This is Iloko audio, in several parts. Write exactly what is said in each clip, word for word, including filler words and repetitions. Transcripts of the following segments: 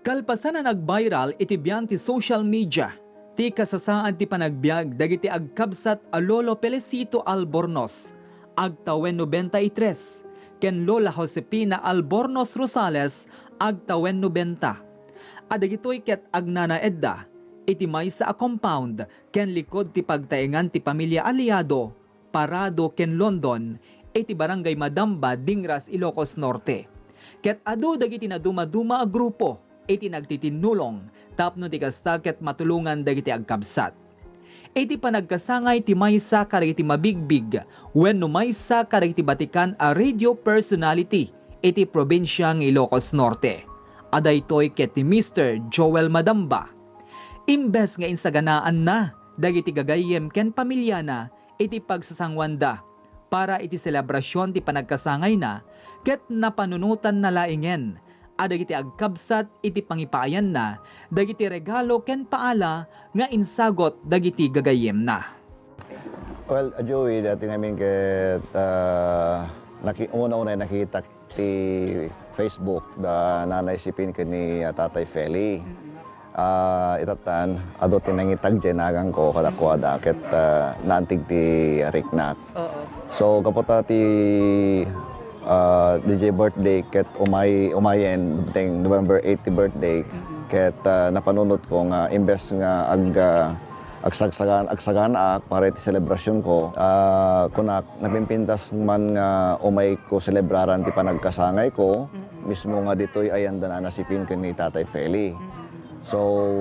Kalpasan a nag-viral iti biang ti social media ti kasasaad ti panagbiag dagiti agkabsat a Lolo Felicito Albornoz, agtawen nobenta y tres, ken Lola Josefina Albornoz Rosales, agtawen nobenta. A dagitoy ket agnanaedda iti maysa a compound ken likud ti pagtaengan ti pamilia Aliado, Parado ken London iti Barangay Madamba, Dingras, Ilocos Norte. Ket adu dagiti nadumaduma a grupo iti nagtitinnulong tapno ti kasta ket matulongan dagiti agkabsat. Iti panagkasangay ti maysa kadagiti mabigbig wenno maysa kadagiti batikan a radio personality iti probinsia nga Ilocos Norte, a daytoy ket ni Mister Joel Madamba. Imbes nga insaganaanna dagiti gagayyem ken pamiliana iti pagsasanguanda para iti selebrasion ti panagkasangayna, ket napanunotanna laengen a dagiti agkabsat iti pangipaayanna dagiti regalo ken paala nga insagut dagiti gagayyemna. Well, Joey, dati ngamin ket, ah, naki-, una-una nakitak ti Facebook da Nanay Sipin ken ni, ah, Tatay Feli. Mm-mm. Ah, itatan, adu ti nangitag diay naganko kadakuada ket, ah, naantig ti riknak. Oo. So, gapu ta ti, ah, D J birthday ket umay-, umayen, dumating November eight ti birthday, Mm-mm. ket, ah, napanunotko nga imbes nga ag-, ah, agsagsagan-, agsaganaak para iti selebrasionko, ah, kunak, napimpintas man nga umayko selebraran ti panagkasangayko, Mm-mm. mismo nga ditoy ayan da Nanay Sipin ken ni Tatay Feli. Mm-mm. So,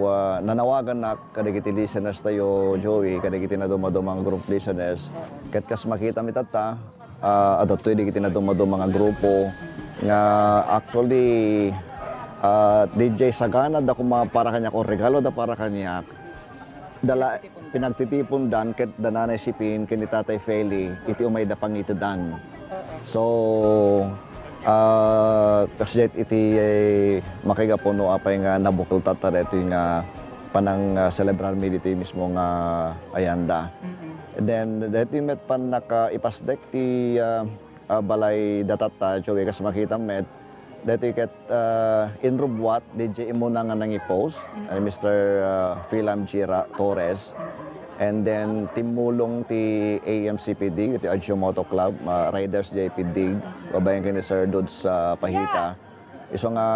ah, nanawagannak kadagiti listeners tayo, Joey, kadagiti nadumaduma nga group listeners. Oo. Ket kas makitam itatta, ah, adatoy dagiti nadumaduma nga grupo nga actually, ah, D J sagana da koma para kaniak o regalo da para kaniak. Dala, pinagtitipondan ket da Nanay Sipin ken ni Tatay Feli iti umayda pangitedan. Oo. So, ah, kasdiay iti, eh, makaigapu no apay nga nabukel tatta daytoy nga panang, ah, selebrarmi ditoy mismo nga ayanda. Mm-mm. Then, daytoy met pannakaipasdek ti, ah, ah, balay da tatta, Joey, kas makitam met, daytoy ket, ah, inrubbuat, D J immuna nga nangi-post, Mm. ah, Mister, ah, Philam Gira Torres. And then, timmulong ti A M C Piddig, ti Adjo Moto Club, ah, riders diay Piddig, babaen ken ni Sir Dudes, ah, Pahita. Isu nga,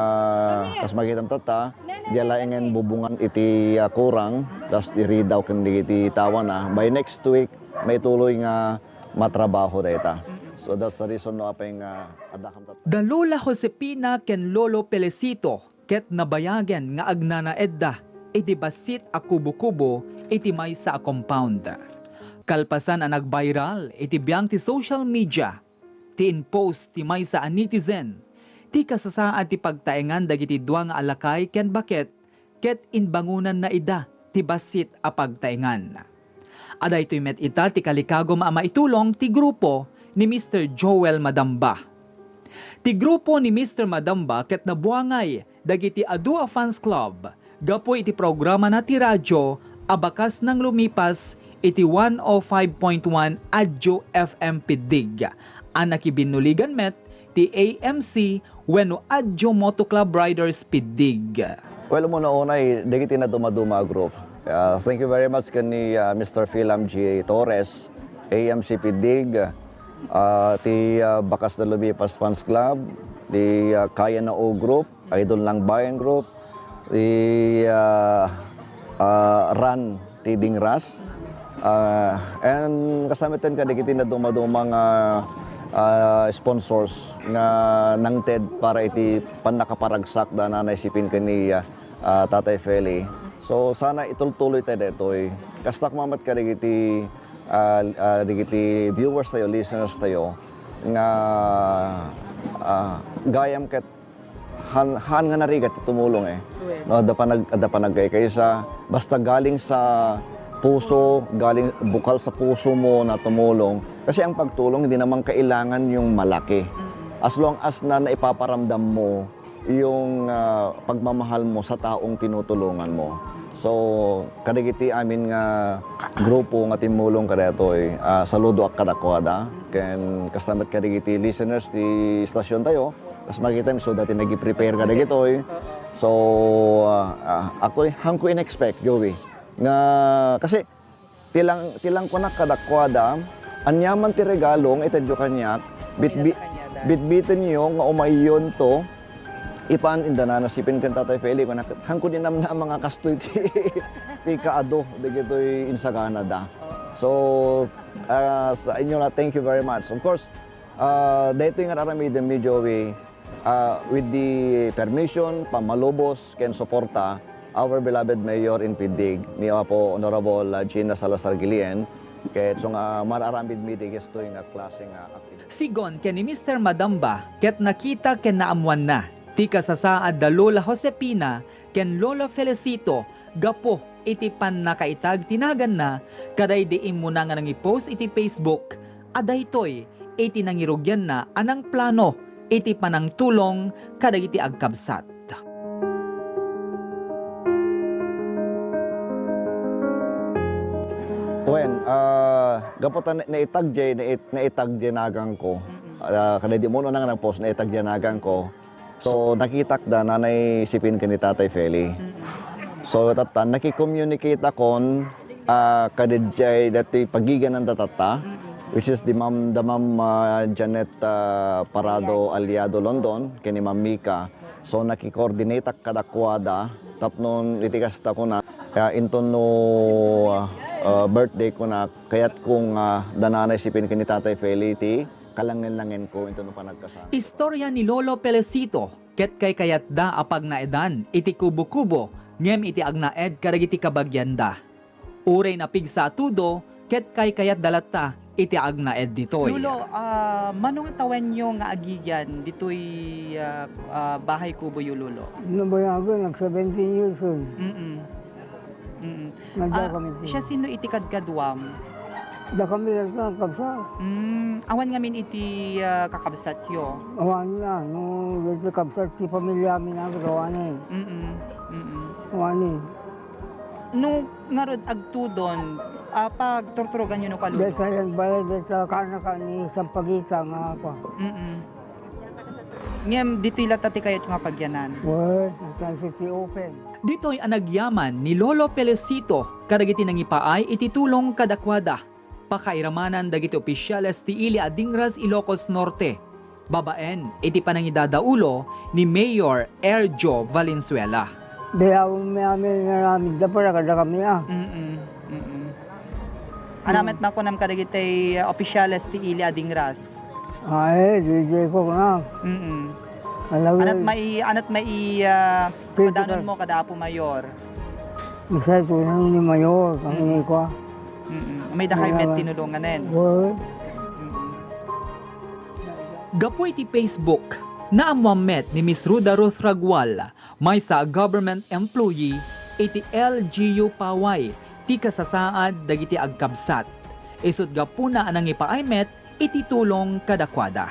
kas makitam tatta, diay laengen bubongan iti, ah, kurang, kas iridaw ken dagiti tawana. By next week, maituloy nga matrabaho dayta. So, that's the reason no apay nga adda kam tat- Da Lola Josefina ken Lolo Felicito ket nabayagen nga agnanaedda iti bassit a kubo-kubo iti maysa a compound. Kalpasan a nag-viral iti biang ti social media ti impost ti maysa a netizen ti kasasaad ti pagtaengan dagiti dua nga alakay ken baket ket imbangonanna ida ti bassit a pagtaengan. A daytoy met ita ti kalikagum a maitulong ti grupo ni Mister Joel Madamba. Ti grupo ni Mister Madamba ket nabuangay dagiti adu a fans club gapu iti programana ti radio a bakas nang lumipas iti one oh five point one Adjo F M Piddig a nakibinnuligan met ti A M C wenno Adjo Moto Club Riders Piddig. Well, umuna-unay, dagiti nadumaduma a group. Ah, thank you very much ken ni, ah, Mister Philam G A Torres, A M C Piddig, ah, ti, ah, Bakas na Lumipas Fans Club, ti, ah, Kaya na O Group, Idol ng Bayan Group, ti, ah, ah, Ran ti Dingras, ah, and kasama ten kadagiti nadumaduma nga, ah, sponsors nga nangted para iti pannakaparagsak da Nanay Sipin ken ni, ah, ah, Tatay Feli. So, sana itultuloy tayo daytoy. Kasta koma met kadagiti, ah, ah, dagiti viewers tayo, listeners tayo, nga, ah, gayam ket han, han nga narigat ti tumulong, eh. Well. No, adda panag-, adda panagkaykaysa. Basta galing sa puso, galing bukal sa puso mo na tumulong. Kasi ang pagtulong, hindi naman kailangan yung malaki. Mm. As long as na naipaparamdam mo yung, ah, pagmamahal mo sa taong tinutulungan mo. So, kadagiti amin nga grupo nga timmulong kadaytoy, ah, saludoak kadakuada. Ken kasta met kadagiti listeners ti stasyon tayo, kas makita mi, so, dati nag-prepare kadagitoy. Oo. So, ah, ah, actually, haanko in-expect, Joey, nga, kasi ti lang-, ti langkunak kadakuada, aniaman ti regalo nga itedyo kaniak, bitbi-, bitbitenyo nga umayyonto, ipan indanana sipin ken Tatay Feli, kunak, haanko dinamnama nga kastoy ti, ti kaadu dagitoy insaganada. So, ah, sa inyo la, thank you very much. Of course, ah, daytoy nga ar-aramidem mi, Joey, ah, with the permission, pammalubos, ken suporta, our beloved Mayor in Pidig, ni Apo Honorable, ah, Gina Salazar Guillen, ket isu nga mar-aramid mi dagitoy nga klase nga activity. Sigon ken ni Mister Madamba ket nakita ken naammoanna ti kasasaad da Lola Josefina ken Lolo Felicito gapu iti pannakaitag ti naganna kadaydi immuna nga nangi-post iti Facebook a daytoy iti nangirugianna a nangplano iti panangtulong kadagiti agkabsat. Wen, ah, gapu ta na-, naitag jay, nait-, naitag jay naganko. Mm-mm. Ah, kadaydi immuna nga nang-post, naitag jay naganko. So, nakitak da Nanay Sipin ken ni Tatay Feli. Mm-mm. So, tatta, nakicommunicate akon, ah, kadaydiay daytoy pagiganan da tatta, Mm-mm. which is di Ma'am, da Ma'am, ah, Janet, ah, Parado Aliado London, ken ni Ma'am Mika. So, nakicoordinateak kadakuada, tapno iti kasta kuna, ah, inton no, ah, ah, birthday kuna, kayatko nga da Nanay Sipin ken ni Tatay Feli ti kalangen-langenko inton no panagkasano. Istorya ni Lolo Felicito ket kaykayatda a pagnaedan iti kubo-kubo ngem iti agnaed kadagiti kabagianda. Uray napigsa a tudo ket kaykayatda latta iti agnaed ditoy. Lolo, ah, mano nga tawenyo nga agigian ditoy, ah, ah, bahay kuboyo, Lolo? Nabayagan, nag seventeen years old. Mm-mm. Mm. Nadda Ah, kami. Siasino iti kadkaduam? Dakami latta, kabsat. Mm, awan ngamin iti, ah, kakabsatyo? Awan na, no, iti kabsat ti pamilya mi na, awan eh. Mm-mm. Mm-mm. Awan eh. No ngarud agtudon, ah, pagturturoganyo no kalulo? Dahil sa yan, balay, dahil sa kana ka ni Sampaguita nga apa. Mm-mm. Ngem ditoy latta ti kayatyo nga pagyanan? Well, nagtransfer ti open. Ditoy a nagyaman ni Lolo Felicito kadagiti nangipaay iti tulong kadakuada. Pakairamanan dagiti opisyales ti ili a Dingras, Ilocos Norte, babaen iti panangidadaulo ni Mayor Ergio Valenzuela. Dayawem mi amin nga aramid da para kadakami, ah. Mm-mm, mm-mm. Ania met makunam kadagiti, ah, opisyales ti ili a Dingras? Ay, di, di ko na. Mm-mm. Alam mo Anat yun. mai-, anat mai-, ah, Pwede padanonmo kada Apo Mayor? Isa ito na ni Mayor, kami Mm. ni kwa. Mm-mm. May dakay Alam met mo. tinulunganen. Well, Mm-mm. Gapu iti Facebook, naammuan met ni Miss Ruda Ruth Ragual, maysa a government employee iti L G U Paway, ti kasasaad dagiti agkabsat. Isut' gapuna a nangipaay met iti tulong kadakuada.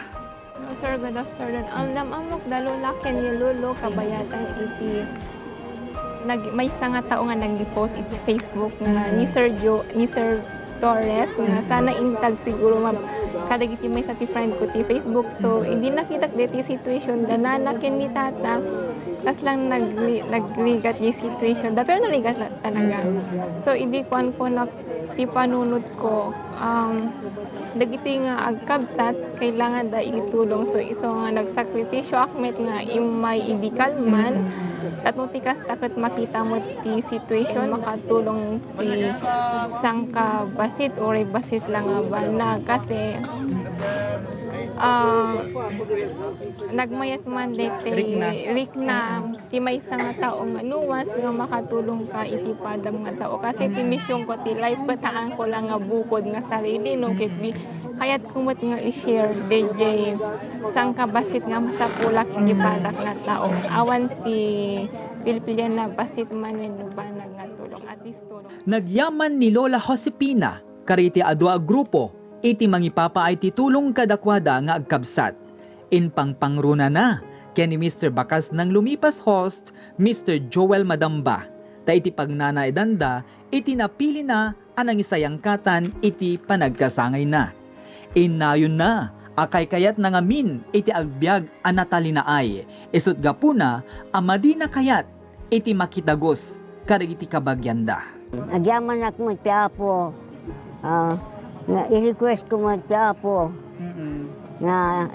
Sir, good afternoon. Um, nam-ammok da Lola ken ni Lolo kabayatan iti nag-, maysa nga tao nga nag-post iti Facebook nga Mm. ni Sir Jo-, ni Sir Torres nga sana intag siguro mab-, kadagiti maysa ti friend ko ti Facebook. So, idi nakitak deti situation, da nana ken ni tata, kas lang nagli-, nagligat di situation da, pero naligat la talaga. Mm. So, idi kuan ko nak-, ti panunot ko, um, dagiti nga agkabsat, kailangan da itulong. So, isu nga nagsakripisyo ak met nga immay idi kalman, Mm. tapno ti kasta ket makita met ti situation, makatulong ti sangka bassit, uray bassit la nga banag. Kasi, ah, nagmayat man deti Rikna. rikna. Ti maysa nga tao nga nuas nga makatulong ka iti padam nga tao. Kasi ti mision ko ti life ket haan ko lang nga bukod nga sarili, no, ket di kayat ko met nga i-share dayjay sangkabassit nga masapulak iti padak nga tao. Awan ti pilpilian na bassit man wenno banag nga tulong. At least tulong. Nagyaman ni Lola Josefina kadagiti adu a grupo iti mangipapaay ti tulong kadakuada nga agkabsat. Impangpangrunana ken ni Mister Bakas nang lumipas host, Mister Joel Madamba, ta iti pagnanaedanda iti napilina a nangisayangkatan iti panagkasangayna. Innayonna a kaykayatna ngamin iti agbiag a natalinaay, isut' gapuna a madina kayat iti makidagus kadagiti kabagianda. Agyamanak met ti Apo, ah, nga i-request ko met ti Apo Mm-mm. nga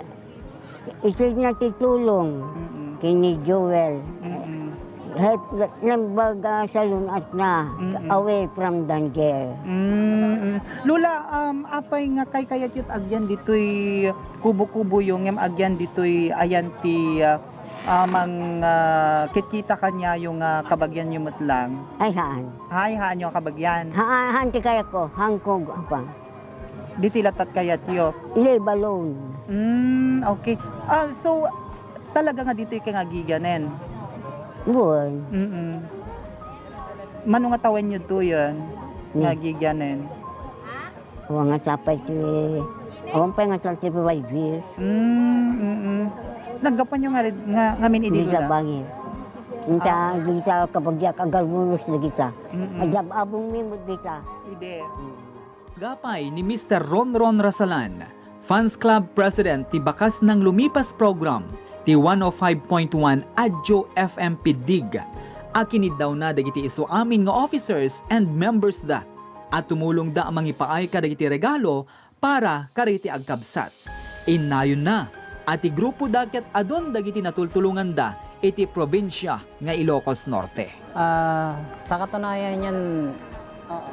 itedna ti tulong Mm-mm. ken ni Joel. Mm-mm. Help, naimbag a salun-atna Mm-mm. away from danger. Mm-mm. Lola, um, apay nga kaykayatyo agyan ditoy kubo-kuboyo ngem agyan ditoy ayan ti, ah, ah, mang, ah, kitkita kaniayo nga kabagianyo met lang? Ay, haan. Ay, haanyo a kabagian? Ha-, haan ti kayatko, hangkog, apa. Ditoy latta ti kayatyo? Leave alone. Mm, okay. Ah, so, talaga nga ditoy kay nga agiganen? Buwan. Mm-mm. Mano nga tawenyo ditoyen nga Mm. agiganen? Awan nga sapay ti, awan pay nga thirty-five years. Mm, mm-mm. Naggapuanyo nga red-, nga, ngamin idi Dita Lola? Bangir. Inta, Ah. dita kabagiak agalbulos dagita. Mm-mm. Ajab-abong mi met dita. Idi. Mm. Gapay ni Mister Ronron Rasalan, Fans Club President ti Bakas nang Lumipas Program ti one oh five point one Adyo F M Piddig, a kiniddawna dagiti isu amin nga officers and members da a tumulongda a mangipaay kadagiti regalo para kadagiti agkabsat. Innayonna a ti grupoda ket adun dagiti natultulonganda iti probinsia nga Ilocos Norte. Ah, sa katunayan yan, Oo.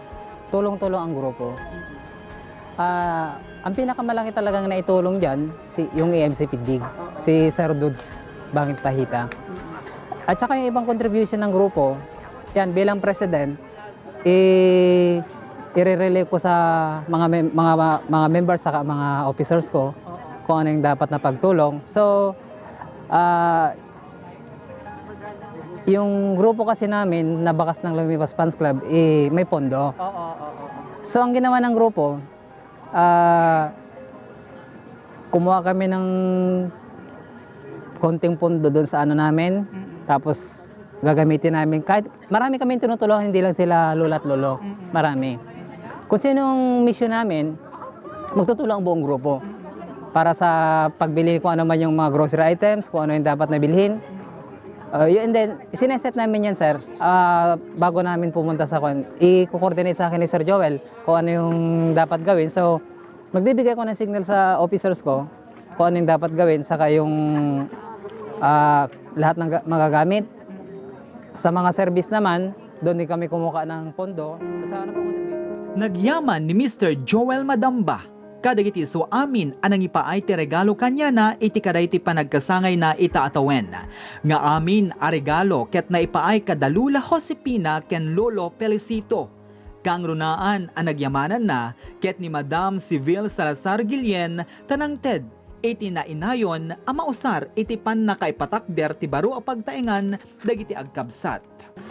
tulong-tulong ang grupo. Mm. Ah, ang pinakamalaki talagang naitulong dyan, si, yung A M C Piddig, Oo. si Sir Dudes Bangit Pahita. Mm. At saka yung ibang contribution ng grupo, yan, bilang president, i-, ire-relay ko sa mga mem-, mga, mga members saka mga officers ko Oo. kung ano yung dapat na pagtulong. So, ah, yung grupo kasi namin na Bakas ng Lumipas Fans Club, eh, may pondo. Oo, oo, oo. So, ang ginawa ng grupo, ah, kumuha kami ng konting pondo doon sa ano namin. Mm. Tapos, gagamitin namin. Kahit marami kaming tinutulungan, hindi lang sila lola at lolo. Mm. Marami. Kung sinong mission namin, magtutulong ang buong grupo. Para sa pagbili kung ano man yung mga grocery items, kung ano yung dapat na bilhin. Uh, yun, and then, sineset namin yan, sir. Ah, bago namin pumunta sa kwan, i-coordinate sa akin ni Sir Joel kung ano yung dapat gawin. So, magbibigay ko ng signal sa officers ko kung ano yung dapat gawin, saka yung, ah, lahat ng ga-, magagamit. Sa mga service naman, doon din kami kumuha ng pondo. Sa ano po? Nagyaman ni Mister Joel Madamba kadagiti isu amin a nangipaay ti regalo kaniana iti kadaytoy panagkasangayna ita a tawen. Nga amin a regalo ket naipaay kada Lola Josefina ken Lolo Felicito. Kangrunaan a nagyamananna ket ni Madam Civil Salazar Guillen ta nangted iti nainayon a mausar iti pannakaipatakder ti baro a pagtaengan dagiti agkabsat.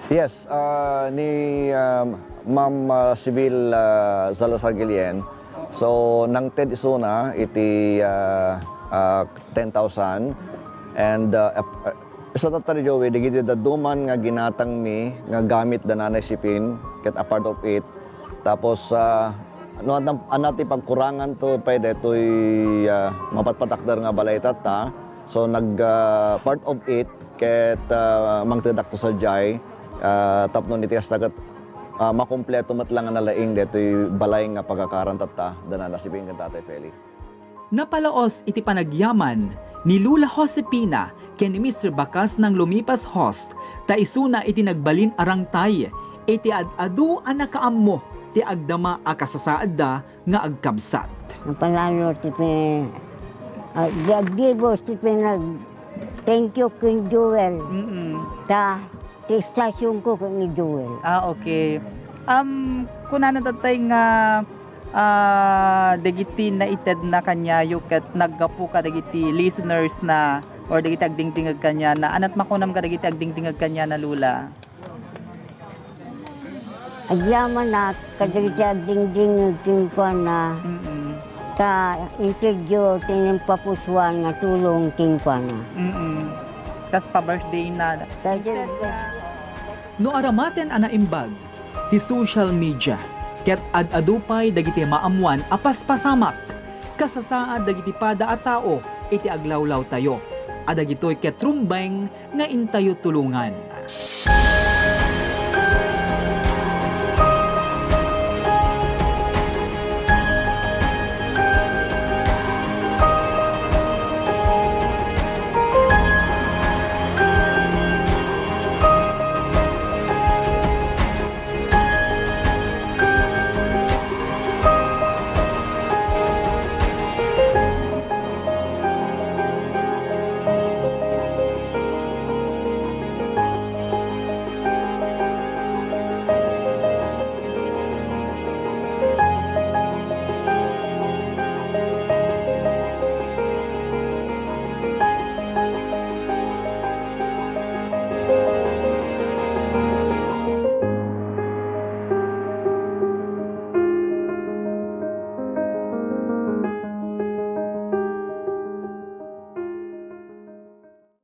Yes, ah, ni, ah, Ma'am, ah, Civil, ah, Salazar Guillen. So, nangted isuna iti, ah, ah, ten thousand. And, ah, ap-, ah, isu tatta ni Joey, dagiti dadduma nga ginatangmi nga gamit da Nanay Sipin, ket a part of it. Tapos, ah, no, adda, adda ti pagkurangan to pay daytoy, ah, mapatpatakder nga balay tatta. So, nag, ah, part of it, ket, ah, mangtedakto sadiay, ah, tapno iti kasta ket, ah, makumpleto met lang nga nalaing daytoy balay nga pagakaran tatta, da Nanay Sipin ken Tatay Feli. Napalaos iti panagyaman ni Lola Josefina ken ni Mister Bakas nang Lumipas Host, ta isuna iti nagbalin a rangtay iti ad-adu a nakaammo ti agdama a kasasaadda nga agkabsat. Napanalo ti pin-, ah, di aggibo ti pinag-, thank you, Queen Jewel. Mm-mm. Ta, ti istasyon ko ken ni Jewel. Ah, okay. Um, kunana tattay nga, ah, dagiti naitedna kaniayo ket naggapu kadagiti listeners na or dagiti agdingdingeg kaniana. Ania't makunam kadagiti agdingdingeg kaniana, Lola? Agyamanak kadagiti agdingdingeg kenkuana, Mm-mm. ta intedyo ti napapusuan nga tulong kenkuana. Mm-mm. Kas pa-birthday-na. Kas Instead na, no aramaten a naimbag ti social media, ket ad-adu pay dagiti maammuan a paspasamak kasasaad dagiti pada a tao iti aglawlawtayo, a dagitoy ket rumbeng nga intayo tulongan.